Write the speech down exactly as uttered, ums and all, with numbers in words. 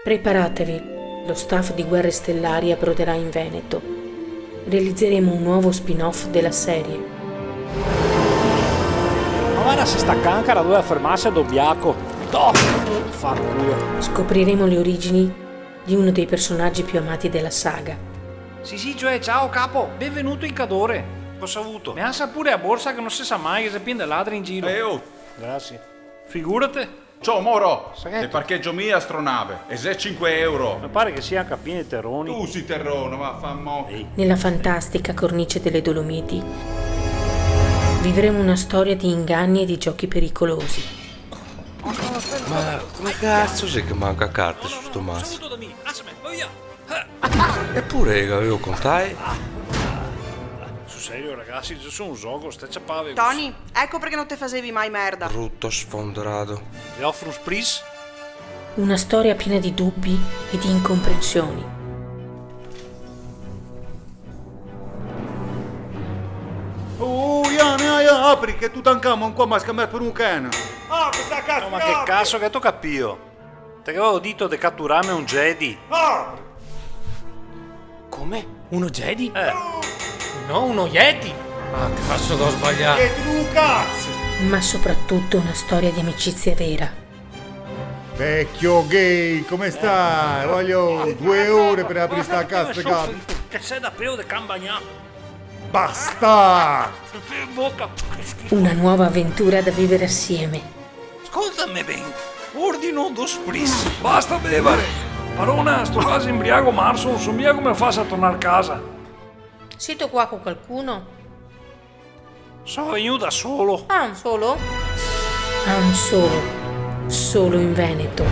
Preparatevi, lo staff di Guerre Stellari approderà in Veneto. Realizzeremo un nuovo spin-off della serie. Ma varda se sta cancara doveva fermarse a Dobbiaco. Toh! Fanculo. Scopriremo le origini di uno dei personaggi più amati della saga. Sì, sì, cioè, ciao, capo, benvenuto in Cadore. Cosa ha avuto? Me asa pure a borsa che no se sa mai, che xe pien de ladri in giro. Eh, oh. Grazie. Figurate. Ciò, moro! Sa che... E parchegio mi a stronave, e xe cinque euro! Me pare che sia anca pien de terroni. Tu si terrono, va, fa mo. Ehi. Nella fantastica cornice delle Dolomiti vivremo una storia di inganni e di giochi pericolosi. Ma come caso xe che manca carte su sto mazo? Saluto da mi, asame, va via! Epure che gavevo contae. Sul serio, ragazzi, xe solo un zogo, sté ciapave. Tony, eco parché no te fasevi mai merda. Bruto sfondrado. Le offro un spritz? Una storia piena di dubbi e di incomprensioni. Oh, Iane, Iane, apri che Tutankhamon qua m'ha scambià per un cane. Apri sta cazzo, apri. No, ma che caso che te ga capìo? Te gavevo dito de caturarme un Jedi. Ah! Come? Uno Jedi? Eh. No, uno Yeti! Ah, cazzo, che ho sbagliato! Yeti un cazzo! Ma soprattutto una storia di amicizia vera. Vecchio gay, come stai? Voglio due ore per aprire sta cazzo di gato. Che sei da pelo de cambagna. Bastardo! Bocca. Una nuova avventura da vivere assieme. Scoltame ben, ordino do spritz. Basta bevare! Parona, sto quasi inbriago, Marson, so mia come faso a tornar casa. Sito qua co qualcuno? So vegnù da solo. Ah, solo? Han Solo, solo in Veneto.